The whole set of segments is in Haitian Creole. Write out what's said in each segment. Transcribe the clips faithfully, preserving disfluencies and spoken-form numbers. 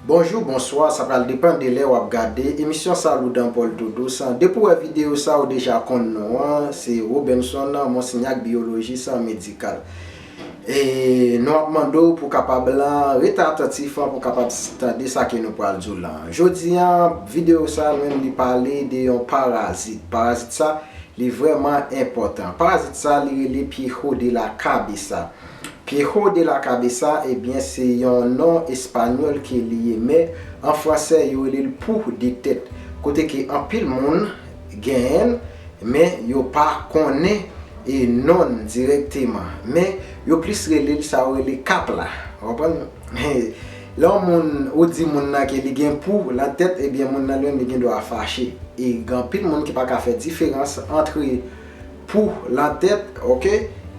Bonjou, bonswa, sa pral depann de lè w ap gade emisyon Saludan Paul Todos. Depi w wè videyo sa, ou deja konn non an, se Robenson, monsignac, biyolojis medikal. E nou ap mande w pou kapab lan rete atantif an, pou kapab tande sa ke nou pral di w lan. Jodi an, videyo sa menm li pale de yon parazit. Parazit sa, li vrèman enpòtan. Parazit sa, li rele Piojo de la Cabeza. Piojo de la Cabeza, ebyen, se yon non espanyòl ke li ye, men an fransè, yo rele l pou de tèt. Kote ke anpil moun genyen l, men yo pa konnen e non l dirèkteman. Men yo plis rele l sa yo rele kap la. Ou konprann? Lè yon moun, ou di moun nan ke li gen pou lan tèt, ebyen, moun nan li menm li gen dwa fache. E gen anpil moun ki pa ka fè diferans ant pou lan tèt, oke,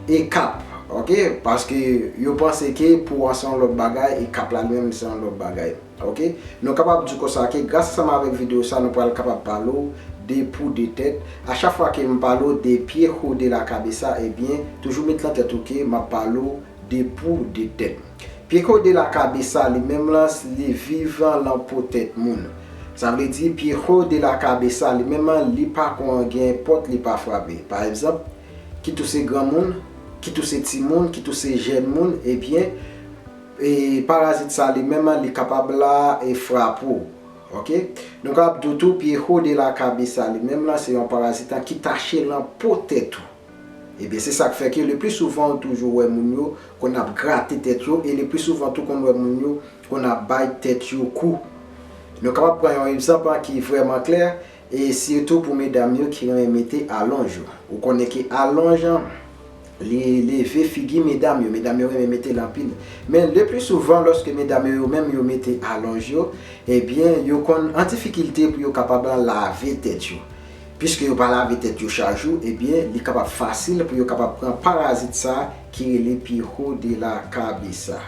e kap, oke, paske yo panse ke pou an se yon lòt bagay e kap la li menm se yon lòt bagay. Oke, nou kapab di konsa ke gras ansanm avèk videyo sa, nou pral kapab pale w de pou de tèt. A chak fwa ke m pale w de Piojo de la Cabeza, ebyen, toujou met lan tèt ou ke m ap pale w de pou de tèt. Piojo de la Cabeza, li menm lan, li viv lan po tèt moun. Sa vle di, Piojo de la Cabeza, li menm lan, li pa konn gen pòt, li pa frape. Pa egzanp, kit ou se granmoun, kit ou se timoun, kit ou se jèn moun, ebyen, e parazit sa, li menm lan, li kapab la e frape w. Oke? Nou kapab di w tou, Piojo de la Cabeza, li menm lan, se yon parazit an ki tache lan po tèt ou. Ebyen, se sa k fè ke le pli souvan ou toujou wè moun yo konn ap grate tèt yo, e le pli souvan tou konn wè moun yo konn ap bay tèt yo kou. Nou kapab pran yon egzanp an ki vrèman klè, e sitou pou medam yo ki renmen mete alonj yo. Ou konnen ke alonj an, li leve figi medam yo, medam yo renmen mete l anpil. Men le pli souvan, lòske medam yo, yo menm yo mete alonj yo, ebyen, yo konn an difikilte pou yo kapab lave tèt yo. Piske yo pa lave tèt yo chak jou, ebyen, li kapab fasil pou yo kapab pran parazit sa ki rele Piojo de la Cabeza.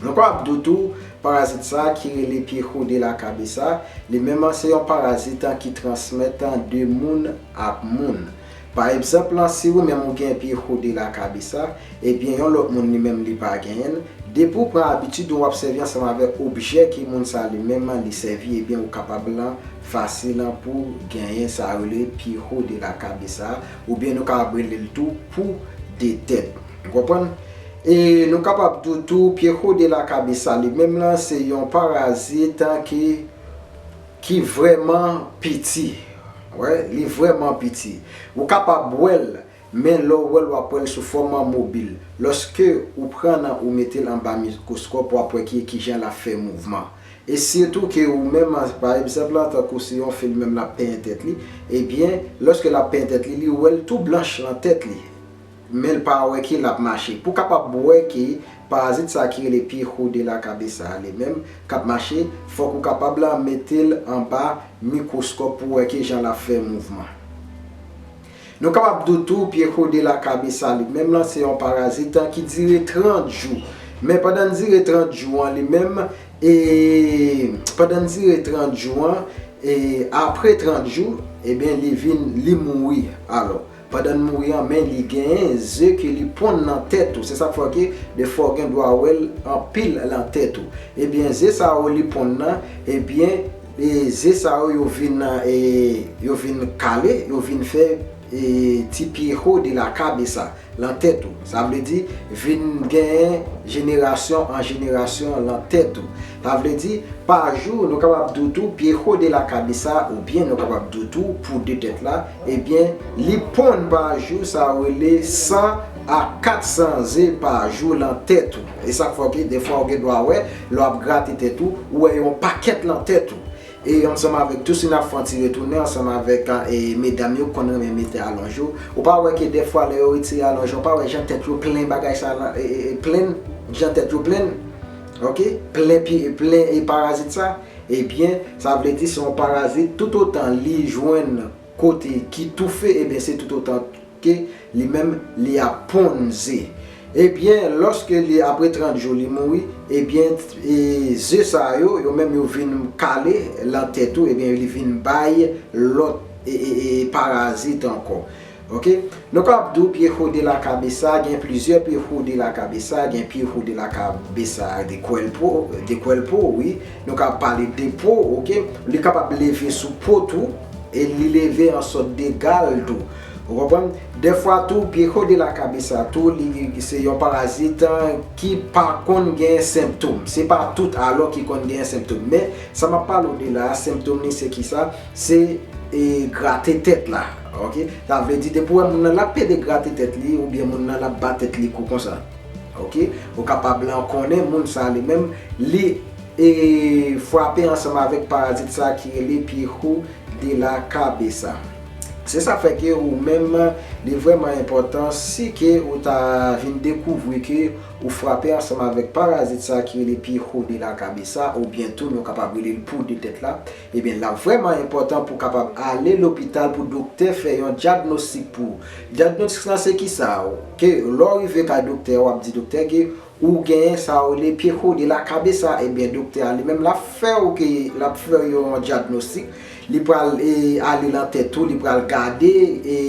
Nou kapab di w tou, parazit sa ki rele Piojo de la Cabeza, li menm se yon parazit ki transmèt de moun ak moun. Pa egzanp, si ou menm ou gen Piojo de la Cabeza, ebyen, yon lòt moun li menm li pa genyen l, depi w pran abitid ou ap sèvi ansanm avèk objè ke moun sa li menm li sèvi, ebyen, ou kapab lan fasil pou genyen sa yo rele Piojo de la Cabeza, oubyen nou kapab rele l tou pou de tèt. Ou konprann? E nou kapab di w tou, Piojo de la Cabeza li menm lan, se yon parazit ki, ki vrèman piti. Wè, li vrèman piti. Ou kapab wè l, men lè w wè l, w ap wè l sou fòm mobil. Lòske ou pran l, ou mete l anba mikwoskòp, w ap wè ki, kijan l ap fè mouvman. E sitou ke ou menm, pa egzanp, la, tankou se yon fi l menm l ap penyen tèt li, ebyen, lòske l ap penyen tèt li, li wè l tou blanch lan tèt li. Men l pa wè ke l ap mache. Pou w kapab wè ke parazit sa ki rele Piojo de la Cabeza a li menm k ap mache, fòk ou kapab la mete l anba mikwoskòp pou w wè kijan l ap fè mouvman. Nou kapab di w tou, Piojo de la Cabeza li menm lan, se yon parazit ki dire trant jou. Men pandan l dire trant jou an li menm, e pandan l dire trant jou an, e apre trant jou, ebyen, li vin, li mouri. Alò, pandan l mouri an, men li genyen ze ke li ponn nan tèt ou. Se sa k fè ke defwa w gen dwa wè l anpil nan tèt ou. Ebyen, ze sa yo li ponn nan, ebyen, e ze sa yo, yo vin, e, yo vin kale, yo vin fè, e, ti Piojo de la Cabeza lan tèt ou. Sa vle di, vin genyen jenerasyon an jenerasyon lan tèt ou. Sa vle di, pa jou, nou kapab di w tou, Piojo de la Cabeza, oubyen nou kapab di w tou, pou de tèt la, ebyen, li ponn pa jou, sa rele san a kat san ze pa jou lan tèt ou. E sa k fè ke defwa ou gen dwa wè, lè w ap grate tèt ou, ou wè yon pakèt lan tèt ou. E ansanm avèk tou, si n ap fè yon ti retounen ansanm avèk, e, medam yo k konn renmen mete alonj yo, ou pa wè ke dèfwa lè yo retire alonj yo, ou pa wè jan tèt yo plen bagay sa la, e, e, e, plen, jan tèt yo plen, oke? Plen pi, plen e parazit sa, ebyen, sa vle di se yon parazit, toutotan li jwenn kote ki toufe, ebyen, se toutotan ke li menm, li ap ponn ze. Ebyen, lòske li, apre trant jou, li mouri, ebyen, e, ze sa yo, yo menm, yo vin kale lan tèt ou, ebyen, li vin bay lòt, e, e, e, parazit ankò. Ok, nou ka ap di w pie jode la cabeza, gen plizyè pie jode la cabeza, gen pie jode la cabeza de cuerpo, de cuerpo, wi. Nou ka ap pale de po, ok. Li kapab leve sou po tou, e li leve an sòt de gal tou. Ou konprann? Dèfwa tou, pie jode la cabeza tou, li se yon parazit ki pa konn gen senptom. Se pa tout alò ki konn gen senptom. Men, sa m ap pale w de la, senptom li se kisa? Se e grate tèt la. Ok? Sa vle di depi w wè moun nan l ap pede grate tèt li oubyen moun nan l ap bat tèt li kou konsa. Ok? Ou kapab lan konnen moun sa li menm li e frape ansanm avèk parazit sa ki rele pie jode la cabeza. Se sa fè ke ou menm li vrèman enpòtan si ke ou ta vin dekouvri ke ou frape ansanm avèk parazit sa ki rele pie jode la cabeza oubyen tou nou kapab rele l po de tèt la. Ebyen, l ap vrèman enpòtan pou w kapab ale lopital pou doktè fè yon dyagnostik pou ou. Dyagnostik lan se kisa? Ke lè w rive kay doktè, w ap di doktè ke ou genyen sa yo rele pie jode la cabeza, ebyen, doktè a li menm l ap fè w ke l ap fè yon dyagnostik. Li pral e, ale lan tèt ou, li pral gade e,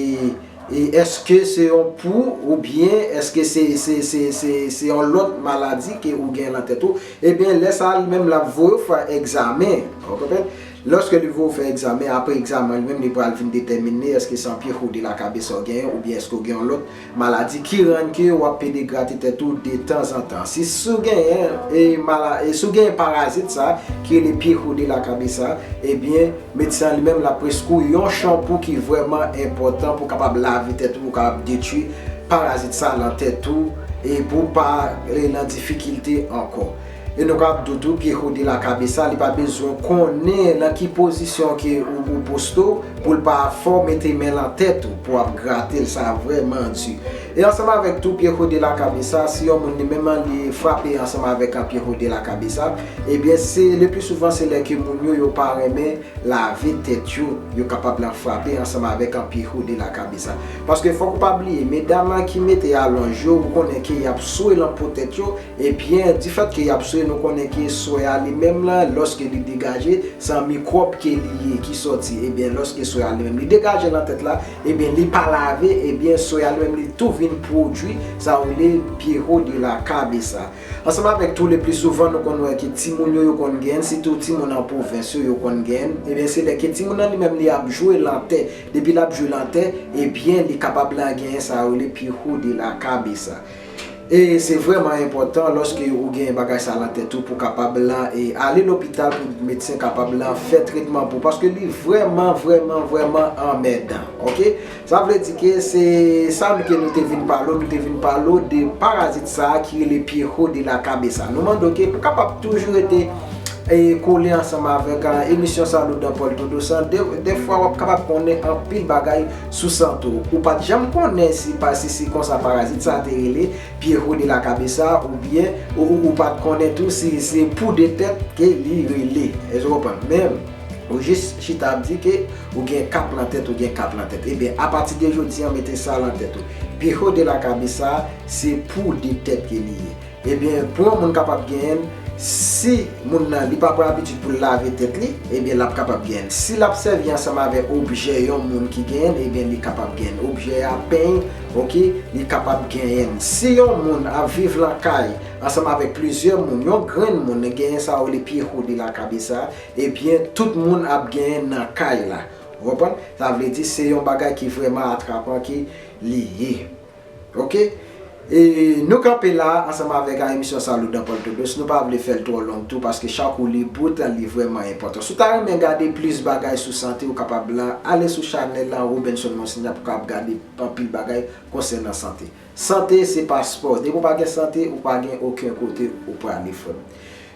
e èske se yon po oubyen èske se, se, se, se, se yon lòt maladi ke ou gen lan tèt ou. Ebyen, lè sa a, li menm l ap voye w fè egzamen. Ou konprann? Lòske li voye w fè egzamen, apre egzamen an, li menm li pral vin detèmine èske se yon pie jode la cabeza w genyen oubyen èske w gen yon lòt maladi ki rann ke w ap pede grate tèt ou detanzantan. Si, si w genyen e mala, e si w genyen parazit sa ki rele pie jode la cabeza, ebyen, medsen an li menm l ap preskri w yon chanpou ki vrèman enpòtan pou w kapab lave tèt ou, pou w kapab detwi parazit sa lan tèt ou e pou w pa e, lan difikilte ankò. E nou ka ap di w tou, pie jode la cabeza, li pa bezwen konnen lan ki pozisyon ke ou, ou poste w pou l pa fè w mete men lan tèt ou pou w ap grate l, sa vrèman di. E ansanm avèk tou, pie jode la cabeza, si yon moun li menm li frape ansanm avèk an pie jode la cabeza, ebyen, se le pli souvan se lè ke moun yo, yo pa renmen lave tèt yo, yo kapab lan frape ansanm avèk an pie jode la cabeza. Paske fòk ou pa bliye, medam ki mete alonj yo, ou konnen ke y ap swe lan po tèt yo, ebyen, difèt ke y ap swe, nou konnen ke swe a li menm lan, lòske li degaje, se yon mikwòb ke li ye ki sòti. Ebyen, lòske swe a li menm li degaje lan tèt la, ebyen, li pa lave, ebyen, swe a li menm li tou vin pwodui sa yo rele pie jode la cabeza. Ansanm avèk tou, le pli souvan, nou konn wè ke timoun yo, yo konn gen, sitou timoun an pwovens yo, yo konn gen, ebyen, se lè ke timoun nan li menm li ap jwe lan tè. Depi l ap jwe lan tè, ebyen, li kapab lan gen sa yo rele pie jode la cabeza. E se vrèman enpòtan lòske ou gen bagay sa lan tèt ou pou kapab lan e ale lopital pou medsen kapab lan fè tretman pou ou, paske li vrèman, vrèman, vrèman anmèdan. Ok? Sa vle di ke se sa nou ke nou te vin pale w, nou te vin pale w de parazit sa a ki rele pie jode la cabeza. Nou mande w ke pou kapab toujou rete e kole ansanm avèk a, emisyon Saludan Paul Todos an. De, dèfwa w ap kapab konnen anpil bagay sou sante w. Ou pa t janm konnen si pa si se konsa parazit sa a te rele pie jode la cabeza oubyen ou, ou, ou pa t konnen tou si se po de tèt ke li rele. Èske w konprann? Men, ou jis chita ap di ke ou gen kap lan tèt, ou gen kap lan tèt. Ebyen, apati de jodi an, mete sa lan tèt ou. Pie jode la cabeza, se po de tèt ke li ye. Ebyen, pou yon moun kapab genyen l, si moun nan li pa pran abitid pou l lave tèt li, ebyen, l ap kapab genyen l. Si l ap sèvi ansanm avèk objè yon moun ki genyen l, ebyen, li kapab genyen l. Objè a, peny, ok, li kapab genyen l. Si yon moun ap viv lan kay ansanm avèk plizyè moun, yon grenn moun genyen sa yo rele pie jode la cabeza, ebyen, tout moun ap genyen nan kay la. Ou konprann? Sa vle di se yon bagay ki vrèman atrapan ke li ye. Ok? E nou kanpe la ansanm avèk a emisyon Saludan Paul Todos. Nou pa vle fè l twò long tou, paske chak ou li bout, li vrèman enpòtan. Si w ta renmen gade plis bagay sou sante, ou kapab la, ale sou chanèl la, Robenson Monsignor, pou w kapab gade anpil bagay konsènan sante. Sante se paspò. Depi w pa gen sante, ou pa gen okenn kote ou prale, frè m.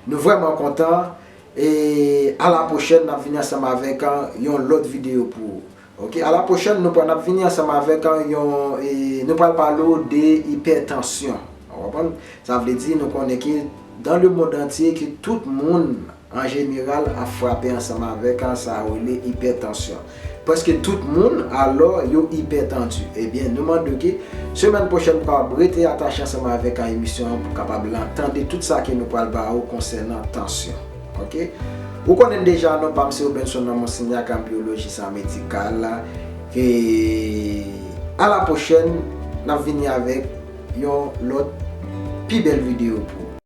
Nou vrèman kontan. E a la pwochèn, n ap vini ansanm avèk, ah, yon lòt videyo pou ou. Ok, a la pwochèn, nou pral, n ap vini ansanm avèk, ah, yon, e, nou pral pale w de ipètansyon. Ou konprann? Sa vle di, nou konnen ke dans le monde entier, ke tout moun, an jeneral, ap frape ansanm avèk, ah, sa yo rele ipètansyon. Prèske tout moun, alò, yo ipètandi. Ebyen, nou mande w ke semèn pwochèn, ou kapab rete atache ansanm avèk, ah, emisyon an pou kapab lan tande tout sa ke nou pral ba ou konsènan tansyon. Ok? Ou konnen deja non pa m se Robenson nan Monsignor, kan byolojis an medikal, ke A la pwochèn, n ap vini avèk yon lòt pi bèl videyo pou